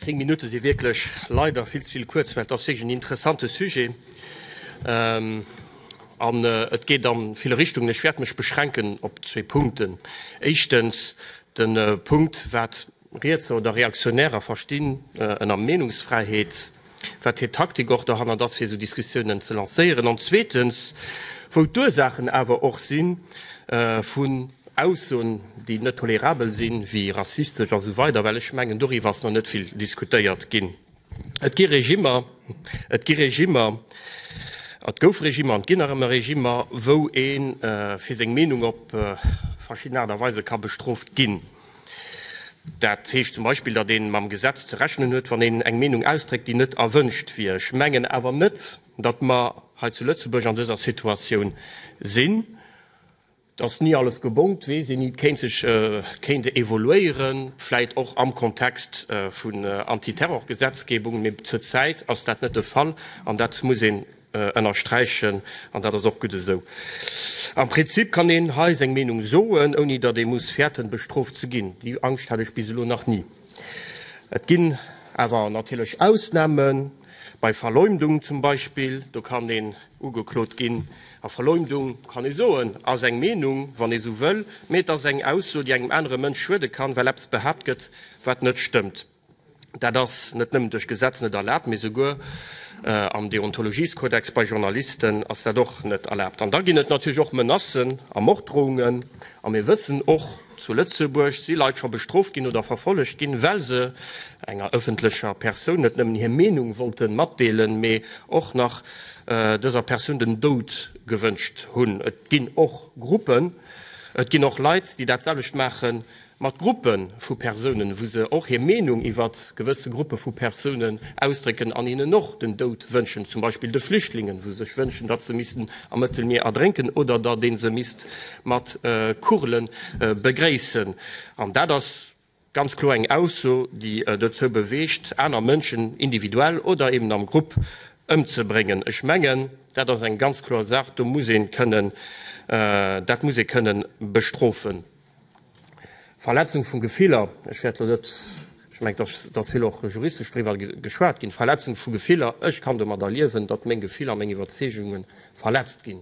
10 Minutte si wierklech leider vill ze vill kuerz, well et ass wierklech en interessante Sujet an et geet a ville Richtungen. Ech wäert mech beschränken op zwee Punkten. Éischtens de Punkt, wat Rietser oder Reaktionärer verstinn ënner Meenungsfräiheet, wat hir Taktik och dohannert ass, fir esou Diskussiounen ze lancéieren, an zweetens, wou d'Ursaachen awer och si vun Aussoen, déi net tolerabel sinn, wéi rassistesch a sou weider, well ech mengen, doriwwer ass nach net vill diskutéiert ginn. Et gi Regimmer, et gi Regimmer, et gouf Regimmer an et ginn nach ëmmer Regimmer, wou ee fir seng Meenung op verschidden Aart a Weise ka bestrooft ginn. Dat heescht zum Beispill, datt ee mam Gesetz ze rechnen huet, wann een eng Meenung ausdréckt, déi net erwënscht wier. Ech mengen awer net, datt mer hei zu Lëtzebuerg an dëser Situatioun sinn. Et ass ni alles gebongt, weess een ni, et kéint sech, kéint evoluéieren, vläit och am Kontext vun Antiterrorgesetzgebung, mee zur Zäit ass dat net de Fall an dat muss een ënnersträichen an dat ass och gutt esou. Am Prinzip kann een hei seng Meenung soen, ouni datt ee muss fäerten, bestrooft ze ginn. Déi Angscht hat ech bis elo nach ni. Et ginn awer natierlech Ausnamen, bei Verleumdung zum Beispill, do kann een ugeklot ginn. A Verleumdung, kann ee soen, ass eng Meenung, wann ee sou wëll, mee et ass eng Ausso, déi engem anere Mënsch schuede kann, well eppes behaapt gëtt, wat net stëmmt. Dat ass net nëmmen duerch Gesetz net erlaabt, mee souguer am Deontologieskodex bei Journalisten ass dat och net erlaabt. An da ginn et natierlech och Menacen a Morddrohungen. A mir wëssen och, zu Lëtzebuerg si Leit scho bestrooft ginn oder verfollegt ginn, well se enger ëffentlecher Persoun net nëmmen hir Meenung wollte matdeelen, mee och nach dëser Persoun den Doud gewënscht hunn. Et ginn och Gruppen, et ginn och Leit, déi dat selwecht maache mat Gruppe vu Persounen, wou se och hir Meenung iwwer gewësse Gruppe vu Persounen ausdrécken an hinnen och den Doud wënschen, zum Beispill de Flüchtlingen, wou se sech wënschen, datt se missten am Mëttelmier erdrénken oder datt ee se misst mat Kugele begréissen. An dat ass ganz kloer eng Ausso, déi dozou beweegt, aner Mënschen individuell oder eben am Grupp ëmzebréngen. Ech mengen, dat ass eng ganz kloer Saach, do muss ee kënnen, dat muss ee kënnen bestrofen. Verletzung vu Gefiller, ech wäert elo net, ech mengen, et ass vill och juristesch driwwer geschwat ginn, Verletzung vu Gefiller, ech kann domadder liewen, datt meng Gefiller, meng Iwwerzeegunge verletzt ginn.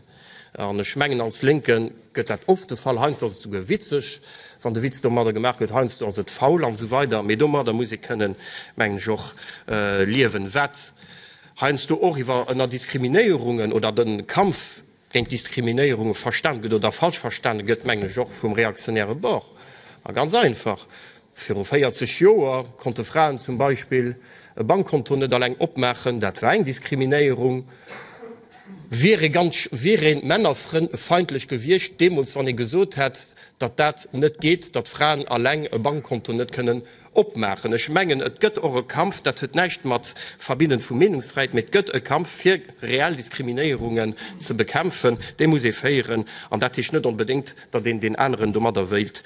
An ech mengen, als Lénke gëtt dat oft de Fall. Heiansdo ass et souguer witzeg, wann de Witz domadder gemaach gëtt, heiansdo ass et faul an esou weider. Mee domadder muss ee kënnen, mengen ech, och liewen. Wat heiansdo och iwwer ënner Diskriminéierungen oder de Kampf géint Diskriminéierunge verstan gëtt oder falsch verstane gëtt, mengen ech och vum reaktionäre Bord. A ganz einfach, viru 40 Joer konnte Fraen zum Beispill e Bankkonto net alleng opmaachen, dat war eng Diskriminéierung. Wier ee ganz, wier ee männerfeindlech gewiescht deemools, wann ee gesot hätt, datt dat net geet, datt Fraen alleng e Bankkonto net kënnen opmaachen. Ech mengen, et gëtt och e Kampf, dat huet näischt mat Verbidden vu Meenungsfräiheet, mee et gëtt e Kampf, fir reell Diskriminéierungen ze bekämpfen. Dee muss ee féieren, an dat heescht net onbedéngt, datt een deen aneren domadder wéilt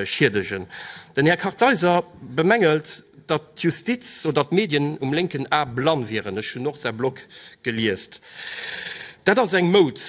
schiedegen. Den Här Kartheiser bemängelt, datt d'Justiz oder d'Medien um lénken A blann wieren. Ech hunn och säi Blog geliest. Dat ass eng Moud,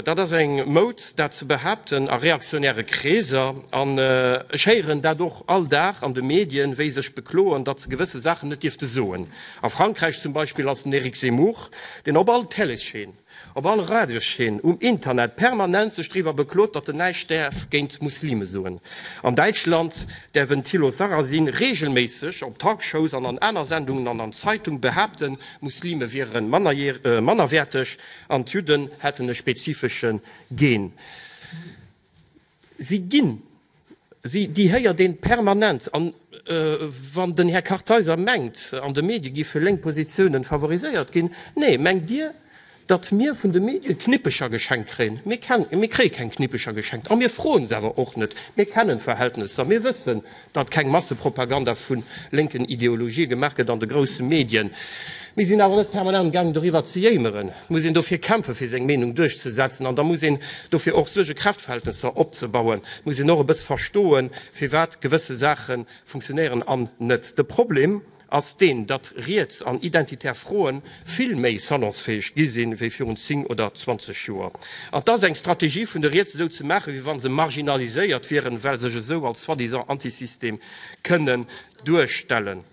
dat ass eng Moud, dat ze behaapten a reaktionäre Kreeser. An ech héieren dat och all Dag an de Medien, wéi sech bekloen, datt se gewësse Saachen net dierfte soen. A Frankräich zum Beispill ass den Eric Zemmour, deen op all Téléschaîne, op all Radioschaîne, um Internet permanent sech driwwer beklot, datt en näischt däerf géint Muslime soen. An Däitschland däerf en Thilo Sarrazin reegelméisseg op Talkshows an an aner Sendungen an an Zeitung behaapten, Muslime wiere mannerwäerteg an d'Judden hätten e spezifesche Gen. Si ginn, si, déi héiert een permanent. An wann den Här Kartheiser mengt, an de Medie giffe lénk Positiounen favoriséiert ginn, nee, mengt Dir, datt mir vun de Medie Knippecher geschenkt kréien? Mir mir kréie keng Knippecher geschenkt a mir froen se awer och net. Mir kennen d'Verhältnesser, mir wëssen, datt keng Massepropaganda vu lénken Ideologië gemaach gëtt an de grousse Medien. Mir sinn awer net permanent amgaangen doriwwer ze jéimeren. Et muss een dofir kämpfen, fir seng Meenung duerchzesetzen an da muss een dofir och suerge Kräftverhältnesser opzebauen. Et muss een och e bësse verstoen, firwat gewësse Saache funktionéieren an net. De Problem ass deen, datt riets an identitär Froe vill méi salonsfäeg gi sinn, wéi virun 10 oder 20 Joer. An 't ass eng Strategie vun de Rietse esou ze maachen, wéi wa se marginaliséiert wieren, well sech esou als soi-disant Antisystem kënnen duerstellen.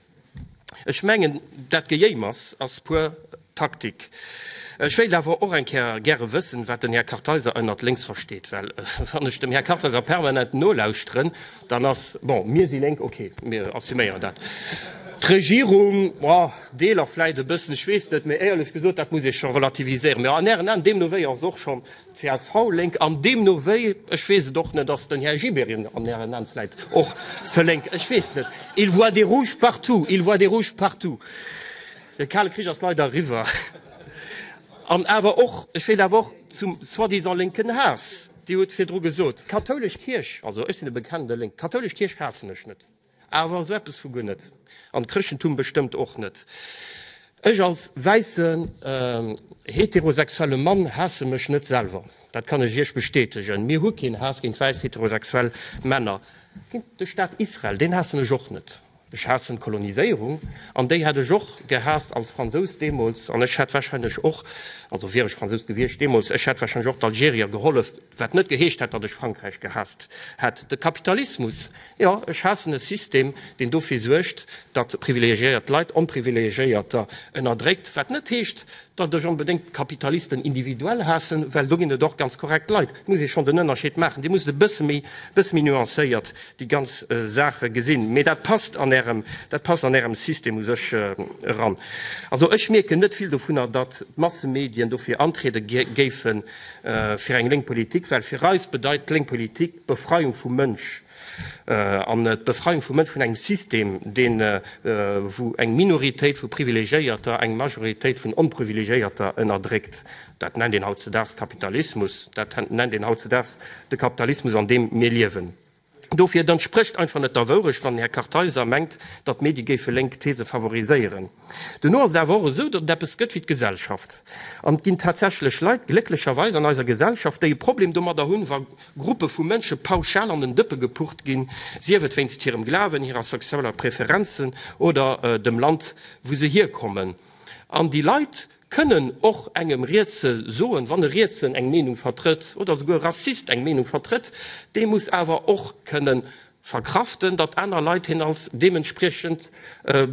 Ech mengen, dat Gejéimers ass puer Taktik. Ech wéilt awer och eng Kéier gäre wëssen, wat den Här Kartheiser ënnert lénks versteet, well wann ech dem Här Kartheiser permanent nolauschteren, dann ass, bon, mir si lénk, okay, mir assuméieren dat. D'Regierung, bon, Deeler vläit e bëssen, ech weess net, mee éierlech gesot, dat muss ee scho relativiséieren. Mä an Ären Aen deemno wéi ass och schonn d'CSV lénk an deemno wéi, ech weess et och net, ass den Här Gibéryen an Ären Aen vläit och ze lénk, ech weess net. Il voit des rouges partout, il voit des rouges partout. De Kale Krich ass leider eriwwer. An awer och, ech wéilt awer och zum soi-disant lénken Haass, Dir hutt virdru gesot, d'kathoulesch Kierch, also ech sinn e bekennende Lénk, d'kathoulesch Kierch haassen ech net, awer esou eppes vu guer net, an d'Chrëschtentum bestëmmt och net. Ech als wäissen heterosexuelle Mann haasse mech net selwer, dat kann ech Iech bestätegen. Mir hu keen Haass géint wäiss heterosexuell Männer. Géint de Staat Israel, deen haassen ech och net. Ech haassen d'Koloniséierung, an déi hätt ech och gehaasst als Fransous deemools, an ech hätt wahrscheinlech och, also wier ech Fransous gewiescht deemools, ech hätt wahrscheinlech och d'Algerier gehollef, wat net geheescht hätt, datt ech Frankräich gehaasst hätt. De Kapitalismus, jo, ech haassen e System, deen dofir suergt, datt privilegiéiert Leit Onprivilegiéierter ënnerdréckt, wat net heescht, datt ech onbedéngt d'Kapitalisten individuell haassen, well do ginn et och ganz korrekt Leit. Et muss ee schonn den Ënnerscheed maachen. Dir musst e bësse méi, bësse méi nuancéiert déi ganz Saache gesinn. Mee dat passt an Ärem, dat passt an Ärem System u sech eran. Also ech mierken net vill dovunner, datt d'Massemedien dofir antriede géife fir eng lénk Politik, well fir eis bedeit d'lénk Politik d'Befreiung vum Mënsch an d'Befreiung vum Mënsch vun engem System, deen, wou eng Minoritéit vu Privilegiéierter eng Majoritéit vun Onprivilegiéierter ënnerdréckt. Dat nennt een hautzedaags Kapitalismus. Dat nennt een hautzedaags de Kapitalismus, an deem mir liewen. Dofir, et entsprécht einfach net der Wourecht, wann den Här Kartheiser mengt, datt d'Medie géife lénk These favoriséieren. Duerno ass et awer och esou, datt et eppes gëtt wéi d'Gesellschaft. An et ginn tatsächlech Leit, glécklecherweis an eiser Gesellschaft, déi e Problem domadder hunn, wa Gruppe vu Mënsche pauschal an den Dëppe gepucht ginn, sief et wéinst hirem Glawen, hirer sexueller Preferenzen oder dem Land, wou se hierkommen. An déi Leit kënnen och engem Rietse soen, wann e Rietsen eng Meenung vertrëtt oder souguer e Rassist eng Meenung vertrëtt, dee muss awer och kënnen verkraften, datt aner Leit hien als deementspriechend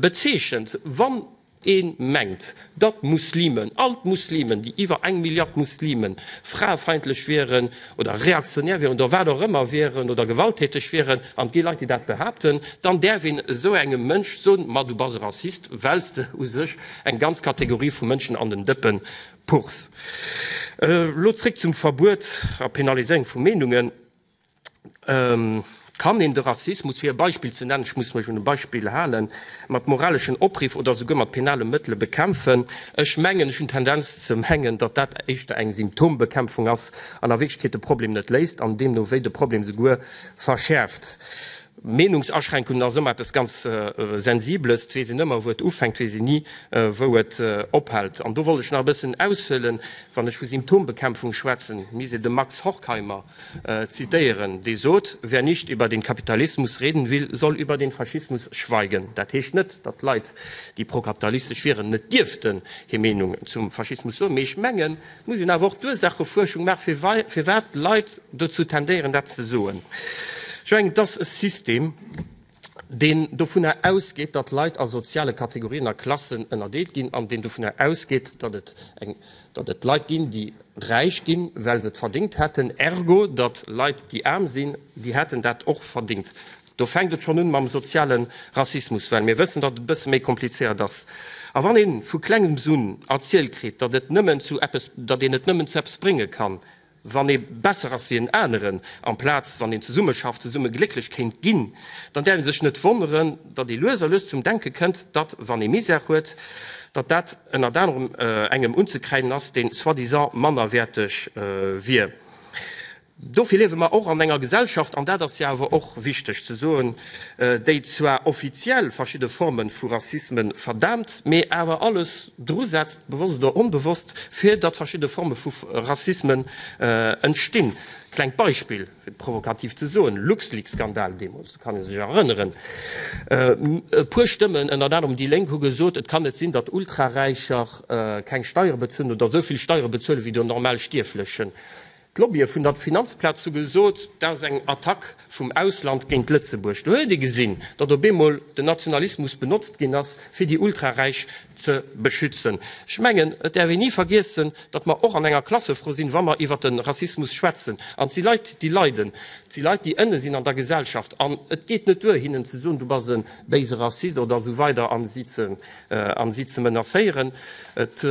bezeechent. Wann ee mengt, datt Muslimen, all d'Muslimen, déi iwwer eng Milliard Muslimen, fraefeindlech wieren oder reaktionär wieren oder wat och ëmmer wieren oder gewalttäteg wieren, an et gi Leit, déi dat behaapten, dann däerf een esou engem Mënsch soen, ma du bass e Rassist, well s de u sech eng ganz Kategorie vu Mënschen an den Dëppen puchs. Elo zréck zum Verbuet a Penaliséierung vu Meenungen. Kann een de Rassismus, fir e Beispill ze nennen, ech muss mech un e Beispill halen, mat moraleschen Opriff oder souguer mat penale Mëttele bekämpfen? Ech mengen, ech hunn d'Tendenz ze mengen, datt dat éischter eng Symptombekämpfung ass an a Wierklechkeet de Problem net léist an deemno wéi de Problem souguer verschäerft. Meenungsaschränkungen ass ëmmer eppes ganz Sensibles. Et weess een ëmmer, wou et ufänkt, weess een ni, wou et ophält. An do wollt ech nach e bëssen aushuelen, wann ech vu Symptombekämpfung schwätzen, misst ee de Max Horkheimer zitéieren, dee sot, Wer nicht über den Kapitalismus reden will, soll über den Faschismus schweigen. Dat heescht net, datt Leit, déi prokapitalistesch wieren, net dierften hir Meenung zum Faschismus soen. Mee ech mengen, Et muss een awer och d'Ursaachefuerschung maachen, firwat d'Leit dozou tendéieren, dat ze soen. Ech mengen, et ass e System, deen dovunner ausgeet, datt Leit a soziale Kategorien a Klassen ënnerdeelt ginn an deen dovunner ausgeet, datt et eng, datt et Leit ginn, déi räich ginn, well se et verdéngt hätten, ergo datt Leit, déi aarm sinn, déi hätten dat och verdéngt. Do fänkt et schonn un mam soziale Rassismus, well mir wëssen, datt et e bësse méi komplizéiert ass. A wann ee vu klengems un erzielt kritt, datt et nëmmen zu eppes, datt een et nëmmen zu eppes brénge kann, wann ee besser ass wéi en aneren, amplaz wann een zesummeschafft, zesumme glécklech kéint ginn, dann däerf ee sech net wonneren, datt ee lues a lues zum Denke kënnt, datt wann ee Misär huet, datt dat ënnert anerem engem unzekräiden ass, deen soi-disant mannerwäerteg wier. Dofir liewe mer och an enger Gesellschaft, an dat ass jo awer och wichteg ze soen, déi zwar offiziell verschidde Forme vu Rassisme verdaamt, mee awer alles drusetzt, bewosst oder onbewosst, fir datt verschidde Forme vu Rassismen entstinn. Klengt Beispill, fir et provokativ ze soen, Luxleaks-Skandal deemools, do kann ee sech erënneren, e puer Stëmmen, ënnert anerem déi Lénk, hu gesot, et kann net sinn, datt Ultraräicher keng Steiere bezuelen oder esou vill Steiere bezuelen, wéi de normal Stierflechen. D'Lobbye vun der Finanzplaz hu gesot, dat ass eng Attack vum Ausland géint Lëtzebuerg. Do huet ee gesinn, datt op eemol den Nationalismus benotzt ginn ass, fir déi Ultraräich ze beschützen. Ech mengen, et däerf een ni vergiessen, datt mer och an enger Klassefro sinn, wa mer iwwert de Rassismus schwätzen. An et si Leit, déi leiden. Et si Leit, déi ënne sinn an der Gesellschaft. An et geet net duer, hinnen ze soen, du bass e béise Rassist oder esou weider a si ze an si ze menacéieren. Et,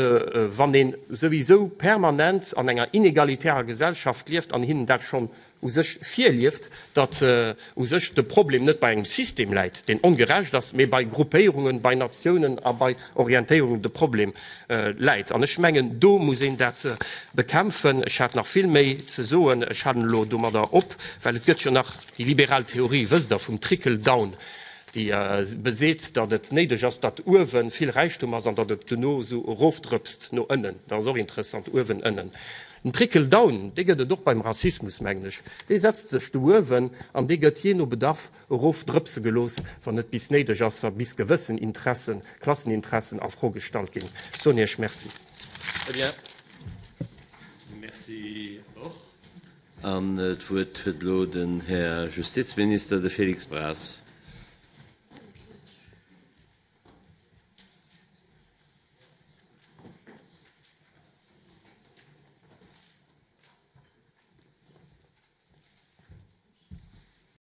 wann ee souwisou permanent an enger inegalitärer Gesellschaft lieft an hinnen dat schonn u sech virlieft, datt u sech de Problem net bei engem System läit, deen ongerecht ass, mee bei Gruppéierungen, bei Natiounen a bei Orientéierungen de Problem läit. An ech mengen, do muss een dat bekämpfen. Ech hat nach vill méi ze soen. Ech halen elo domadder op, well et gëtt jo nach déi liberal Theorie, wësst Der, vum Trickle-down. déi beseet, datt et néideg ass, datt uewe vill Räichtum ass an datt et dono esou erofdrëpst no ënnen. Dat ass och interessant, uewen, ënnen. Den Trickle-down, dee gëtt et och beim Rassismus, mengen ech. Dee setzt sech do uewen an dee gëtt jee no Bedarf erofdrëpse gelooss, wann et bis néideg ass, wa bis gewëssen Interessen, Klasseninteressen a Fro gestallt ginn. Ech soen Iech Merci. Très bien. Merci och. An d'Wuert huet elo den Här Justizminister, de Félix Braz.